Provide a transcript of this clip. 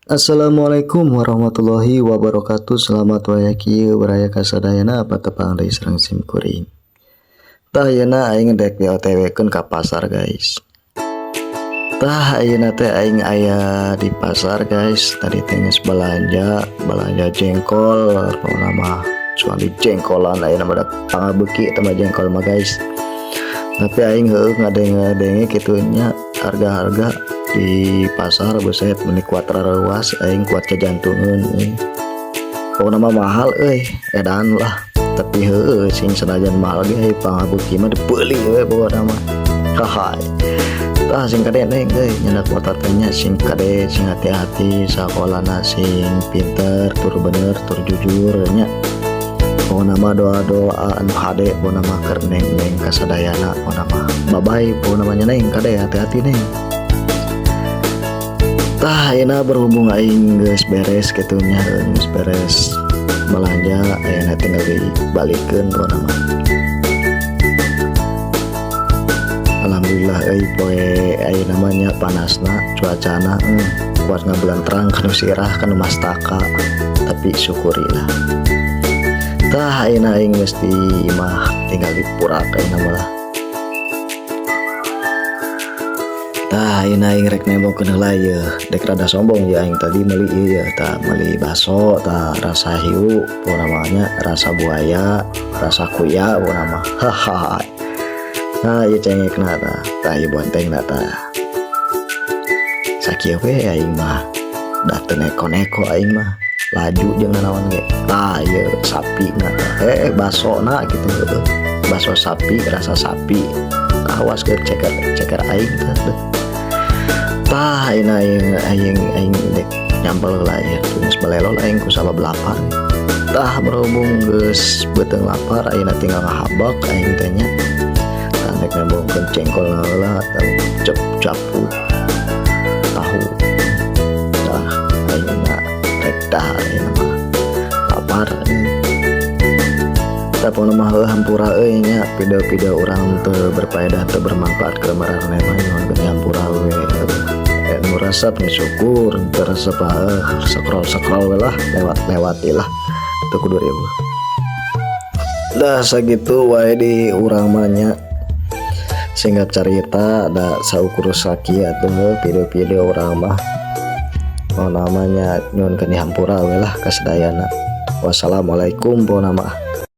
Assalamualaikum warahmatullahi wabarakatuh. Selamat waya kieu baraya kasadayana patepang deui sareng sim kuring. Tah, ayeuna aing dek di OTW keun ka pasar, guys. Tah, ayeuna teh aing aya di pasar, guys. Tadi teh geus belanja, belanja jengkol, pokona mah soal di jengkolan ayeuna mah da pangabeuki eta mah jengkol mah, guys. Tapi aing heueuh ngadenge-ngadenge kitu nya, harga-harga di pasar, buset, meuni kuat rareuwas aing, kuat jajantungeun euy. Pokona mah mahal euy, edan lah. Tapi heueuh sing sanajan mahal ge ai pangabeuki mah dibeuli we pokona mah. Hahay. Tah, sing kade, Neng, euy, nyandak motor teh nya sing kade, sing hati-hati, sakolana sing pinter, tur bener, tur jujur nya. Pokona mah doa-doa anu hade pokona mah keur neng-neng kasadayana pokona mah. Bye bye pokona mah nya, Neng, kade hati-hati, Neng. Tah, ayeuna berhubung aing geus beres kitu nya, geus beres belanja, ayeuna tinggal dibalikeun pokona mah. Alhamdulillah euy, poe ayeuna mah nya panasna cuacana kuat ngabelentrang kanu sirah kanu mastaka, tapi syukurilah. Tah, ayeuna aing geus di imah, tinggal dipurak ayeuna mah lah. Tah, ayeuna aing rek nemongkeun heula yeuh, dek rada sombong ya aing, tadi meuli ieu yeuh, tah, meuli baso tah, rasa hiu pokona mah nya, rasa buaya, rasa kuya pokona mah. Hahaha. Nah, ieu cengekna tah, tah ieu bontengna tah. Sakieu we aing mah, da teu neko-neko aing mah, laju jeung nanaon ge. Tah, ieu sapina tah, basona kitu heueuh. Baso sapi, rasa sapi. Awas keur ceker ceker aing tah. Tah, ayeuna aing aing aing dek nyampel heula ieu, geus balelol aing ku sabab lapar. Tah, berhubung geus beuteung lapar, ayeuna tinggal ngahabak aing teh nya. Tah, rek nembongkeun jengkol heula, cep capu tahu. Tah, ayeuna rek dahar ayeuna mah, lapar. Tah, pokona mah heueuh, hampura euy nya, video-video urang teu berfaedah, teu bermanfaat ke maraneh mah, nyuhunkeun hampura we. Nu resep nya syukur, teu resep scroll-scroll we lah, lewat-lewati lah, teu kudu riweuh. Dah, sakitu wae di urang mah nya. Singkat carita da saukur sakieu atuh video-video urang mah. Oh namanya nyuhunkeun hampura we lah kasadayana. Wassalamualaikum pokona mah.